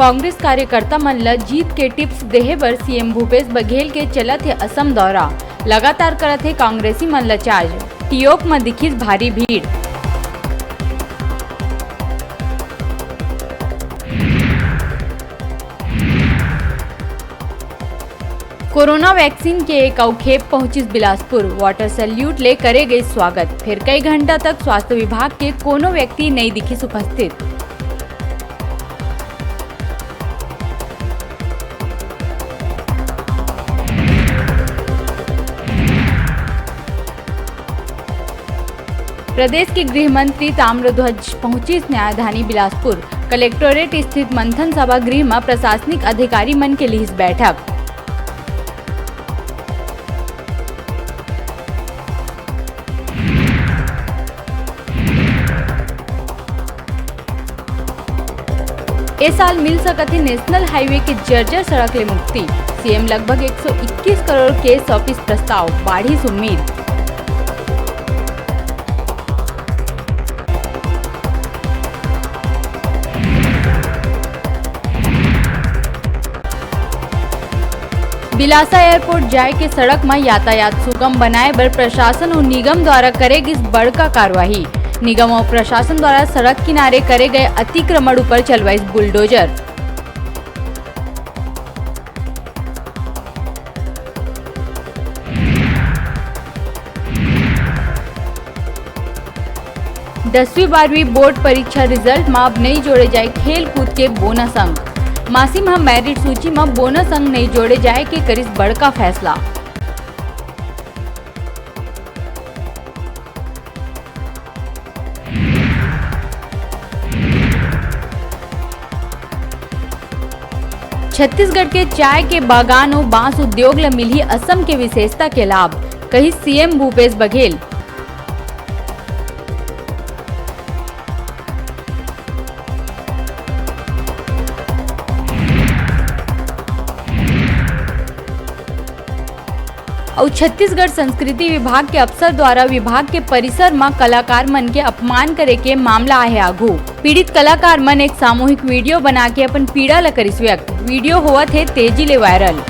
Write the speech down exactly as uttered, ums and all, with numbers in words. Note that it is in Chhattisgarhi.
कांग्रेस कार्यकर्ता मन ल जीत के टिप्स देहे बर सीएम भूपेश बघेल के चलत हे असम दौरा। लगातार करत हे कांग्रेसी मन ल चार्ज। टीओक म दिखिस भारी भीड़। कोरोना वैक्सीन के एक अउ खेप पहुंचिस बिलासपुर। वाटर सैल्यूट ले करे गइस स्वागत। फेर कई घंटा तक स्वास्थ्य विभाग के कोनो व्यक्ति नइ दिखिस उपस्थित। प्रदेश के गृह मंत्री ताम्रध्वज पहुंचिस न्यायधानी बिलासपुर। कलेक्टोरेट स्थित मंथन सभा गृह म प्रशासनिक अधिकारी मन के लिहिस बैठक। ए साल मिल सकत हे नेशनल हाईवे के जर्जर सड़क ले मुक्ति। सीएम लगभग एक सौ इक्कीस करोड़ के सौंपिस प्रस्ताव, बाढ़िस उम्मीद। बिलासा एयरपोर्ट जाए के सड़क म यातायात सुगम बनाए बर प्रशासन अउ निगम द्वारा करे गिस बड़का कार्रवाई। निगम अउ प्रशासन द्वारा सड़क किनारे करे गए अतिक्रमण ऊपर चलवाइस बुलडोजर। दसवीं बारहवीं बोर्ड परीक्षा रिजल्ट म अब नइ जोड़े जाए खेल कूद के बोनस अंक। मासिम ह मेरिट सूची म बोनस अंक नइ जोड़े जाए के करिस बड़का फैसला। छत्तीसगढ़ के चाय के बागान अउ बांस उद्योग ल मिलही असम के विशेषता के लाभ, कहिस सीएम भूपेश बघेल। अउ छत्तीसगढ़ संस्कृति विभाग के अफसर द्वारा विभाग के परिसर म कलाकार मन के अपमान करे के मामला आहे आघू। पीड़ित कलाकार मन एक सामूहिक वीडियो बना के अपन पीड़ा ल करिस व्यक्त। वीडियो होवत हे तेजी ले वायरल।